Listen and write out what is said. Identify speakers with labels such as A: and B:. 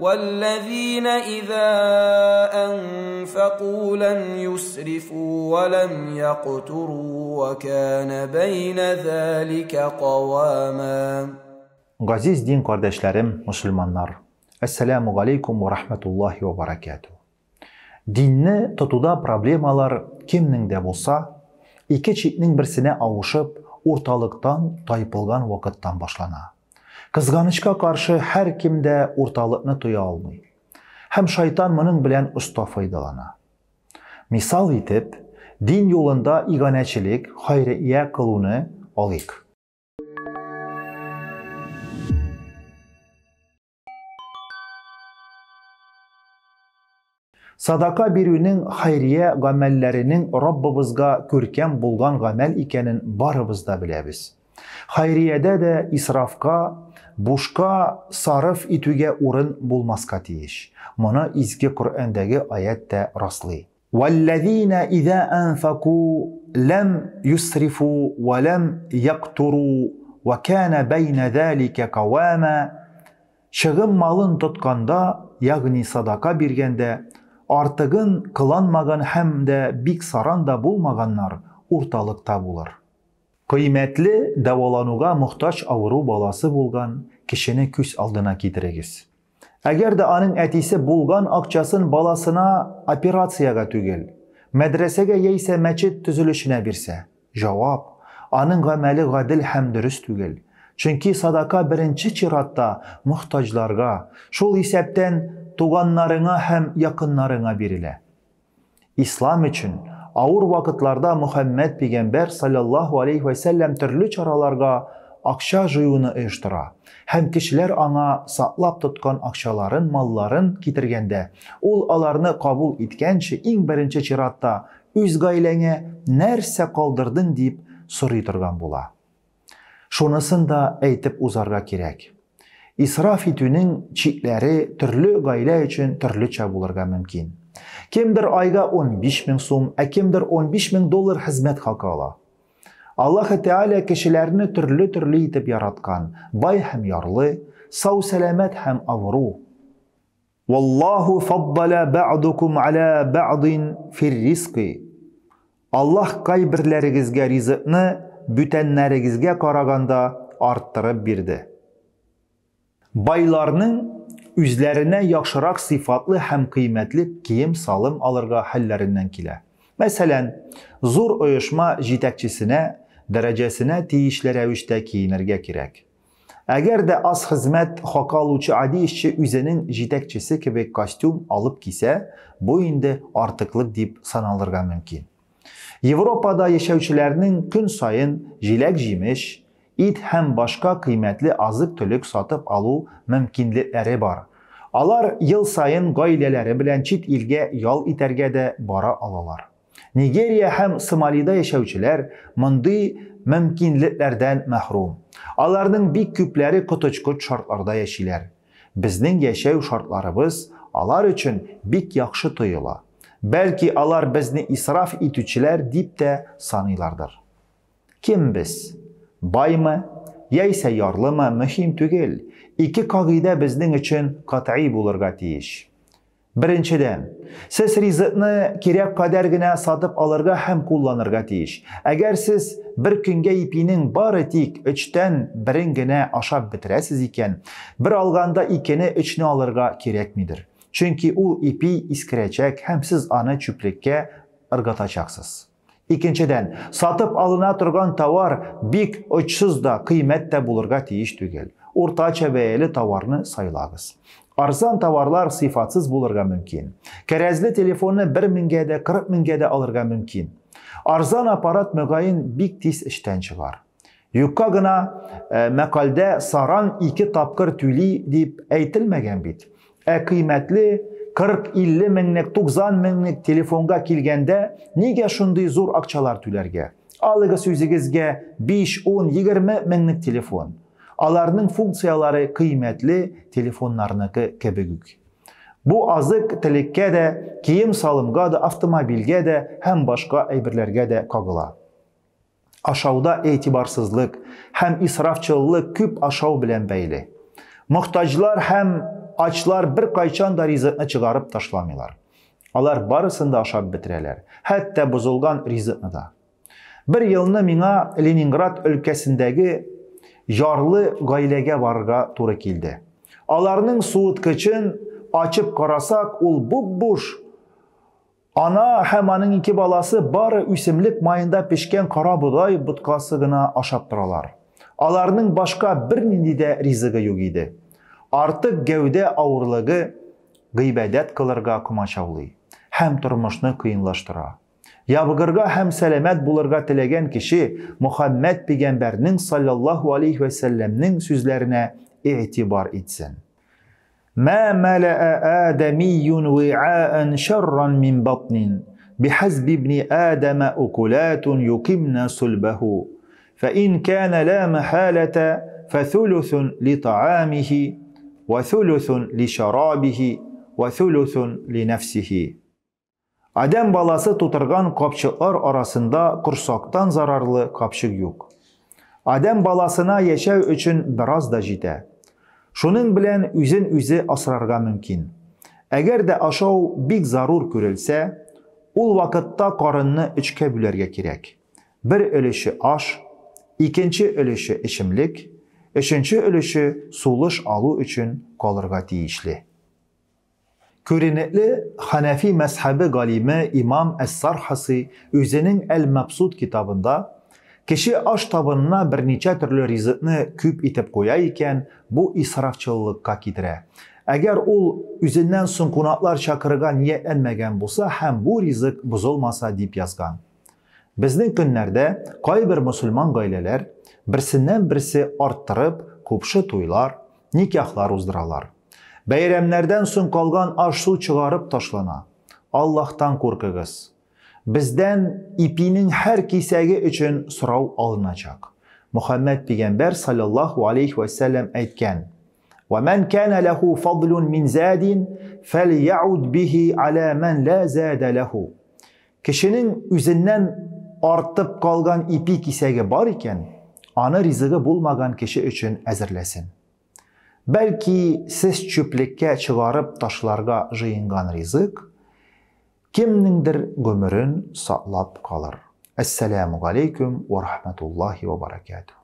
A: والذين إذا أنفقوا لم يسرفوا ولم يقتروا وكان بين ذلك قواما.
B: Газиз дин кардәшләрем, мөселманнар! Әссәләмү галәйкүм вә рахмәтуллаһи вә бәрәкәтүһ. Динне тотуда проблемалар кемнең дә булса, ике читнең берсенә авышып, урталыктан тайпылган вакыттан башлана. Кызганычка каршы, һәркем дә урталыкны тоя алмый. Һәм шайтан моның белән оста файдалана. Мисал итеп, дин юлында иганәчелек, хайрия кылуны алыйк. Садака бирүнең хайрия гамәлләренең Раббыбызга күркәм булган гамәл икәнен барыбыз да беләбез. Хайриядә дә исрафка, бушка сарыф итүгә урын булмаска тиеш. Моны Изге Коръәндәге аять тә раслый. Вәлләзина иза анфаку ләм юсрифу вә ләм яктуру вә кана бәйнә залика кавама. Чыгым малын тотканда, ягъни садака биргәндә, артыгын кыланмаган һәм дә бик саран да булмаганнар урталыкта булыр. Кыйммәтле дәвалануга мохтаҗ авыру баласы булган кешене күз алдына китерегез. Әгәр дә аның әтисе булган акчасын баласына операциягә түгел, мәдрәсәгә яисә мәчет төзелешенә бирсә? Җавап, аның гамәле гадел һәм дөрес түгел. Чөнки садака беренче чиратта мохтаҗларга, шул исәптән туганнарыңа һәм якыннарыңа бирелә. Ислам өчен авыр вакытларда Мөхәммәд пигамбәр салләллаһу алейһи вә сәлләм төрле чараларга акча җыюны оештыра һәм кешеләр аңа саклап тоткан акчаларын, малларын китергәндә, ул аларны кабул иткәнче иң беренче чиратта үз гаиләңә нәрсә калдырдың дип сорый торган була. Шунысын да әйтеп узарга кирәк. Исраф итүнең чикләре төрле гаилә өчен төрлечә булырга мөмкин. Кемдер айга 15 мең сум, ә кемдер 15 мең доллар хезмәт хакы ала. Аллаһы Тәгалә кешеләрне төрле-төрле итеп яраткан, бай һәм ярлы, сау-сәламәт һәм авыру. Валлаһу фаддаля бәгъдукум аля бәгъдин фир-ризкы. Аллаһ кайберләрегезгә ризыкны бүтәннәрегезгә караганда арттырып бирде. Байларның үзләренә яхшырак сыйфатлы һәм кыйммәтле кием-салым алырга хәлләреннән килә. Мәсәлән, зур оешма җитәкчесенә дәрәҗәсенә тиешле рәвештә киенергә кирәк. Әгәр дә аз хезмәт хакы алучы гади эшче үзенең җитәкчесе кебек костюм алып кисә, бу инде артыклык дип саналырга мөмкин. Европада яшәүчеләрнең көн саен җиләк-җимеш, ит һәм башка кыйммәтле азык-төлек сатып алу мөмкинлекләре бар. Алар ел саен гаиләләре белән чит илгә ял итәргә дә бара алалар. Нигерия һәм Сомалида яшәүчеләр мондый мөмкинлекләрдән мәхрүм. Аларның бик күпләре коточкыч шартларда яшиләр. Безнең яшәү шартларыбыз алар өчен бик яхшы тоела. Бәлки алар безне исраф итүчеләр дип тә саныйлардыр. Кем без? Баймы, яисә ярлымы, мөһим түгел. Ике кагыйдә безнең өчен катгый булырга тиеш. Беренчедән, сез ризыкны кирәк кадәр генә сатып алырга һәм кулланырга тиеш. Әгәр сез бер көнгә ипинең бары тик өчтән берен генә ашап бетерәсез икән, бер алганда икене, өчне алырга кирәкмидер. Чөнки ул ипи искерәчәк һәм сез аны чүплеккә ыргытачаксыз. Икенчедән, сатып алына торган товар бик очсыз да, кыйммәт тә булырга тиеш түгел. Уртача бәяле товарны сайлагыз. Арзан товарлар сыйфатсыз булырга мөмкин. Кәрәзле телефонны бер меңгә дә, 40 меңгә дә алырга мөмкин. Арзан аппарат мөгаен бик тиз эштән чыгар. Юкка гына э, мәкальдә саран ике тапкыр түли дип әйтелмәгән бит. Ә кыйммәтле 40-50 меңлек, 90 меңлек телефонга килгәндә нигә шундый зур акчалар түләргә? Алыгыз үзегезгә 5, 10, 20 меңлек телефон. Аларның функцияләре кыйммәтле телефоннарныкы кебек үк. Бу азык телеккә дә, кием-салымга да, автомобильгә дә һәм башка әйберләргә дә кагыла. Ашауда игътибарсызлык һәм исрафчыллык күп ашау белән бәйле. Мохтаҗлар һәм ачлар беркайчан да ризыкны чыгарып ташламыйлар. Алар барысын да ашап бетерәләр, хәтта бозылган ризыкны да. Бер елны миңа Ленинград өлкәсендәге ярлы гаиләгә барырга туры килде. Аларның суыткычын ачып карасак, ул буп-буш. Ана һәм аның ике баласы бары үсемлек маенда пешкән кара бодай боткасы гына ашап торалар. Аларның башка бернинди дә ризыгы юк иде. Артык гәүдә авырлыгы гыйбадәт кылырга комачаулый һәм тормышны кыенлаштыра. Ябыгырга һәм сәламәт булырга теләгән кеше Мөхәммәд пигамбәрнең саллаллаһу алейһи вә сәлләмнең сүзләренә игътибар итсен. Ма мәләә адәмиюн ви'аан шәрран мин батнин, бихәсби ибни Адәмә укулатун юкимна сульбәһу, фә ин кана ла мәхаләтә фәсулусун литаамихи, вә сулусун лишарабихи, вә сулусун линәфсихи. Адәм баласы тутырган капчыклар арасында корсактан зарарлы капчык юк. Адәм баласына яшәү өчен бераз да җитә. Шуның белән үзен үзе асрарга мөмкин. Әгәр дә ашау бик зарур күрелсә, ул вакытта карынны өчкә бүләргә кирәк. Бер өлеше аш, икенче өлеше эчемлек, өченче өлеше сулыш алу өчен калырга тиешле. Күренекле Хәнәфи мәзһәбе галиме имам Әс-Сархаси үзенең Әл-Мәбсут китабында, Кеше аш табынына берничә төрле ризыкны күп итеп куя икән, бу исрафчыллыкка китерә. Әгәр ул үзеннән соң кунаклар чакырырга ниятләнмәгән булса һәм бу ризык бозылмаса, дип язган. Безнең көннәрдә кайбер мөселман гаиләләр берсеннән-берсе арттырып купшы туйлар, никахлар уздыралар. Бәйрәмнәрдән соң калган аш-су чыгарып ташлана. Аллаһтан куркыгыз. Бездән ипинең һәр кисәге өчен сорау алыначак. Мөхәммәд пигамбәр саллаллаһу алейхи вә сәлләм әйткән: "Ва ман кана лаху фадлун мин задин, фальяуд бихи аля ман ла зада лаху." Кешенең үзеннән артып калган ипи кисәге бар икән, аны ризыгы булмаган кеше өчен әзерләсен. Бәлки, сез чүплеккә чыгарып ташларга җыенган ризык кемнеңдер гомерен саклап калыр. Әссәләмү галәйкүм вә рахмәтуллаһи вә баракәтүһ.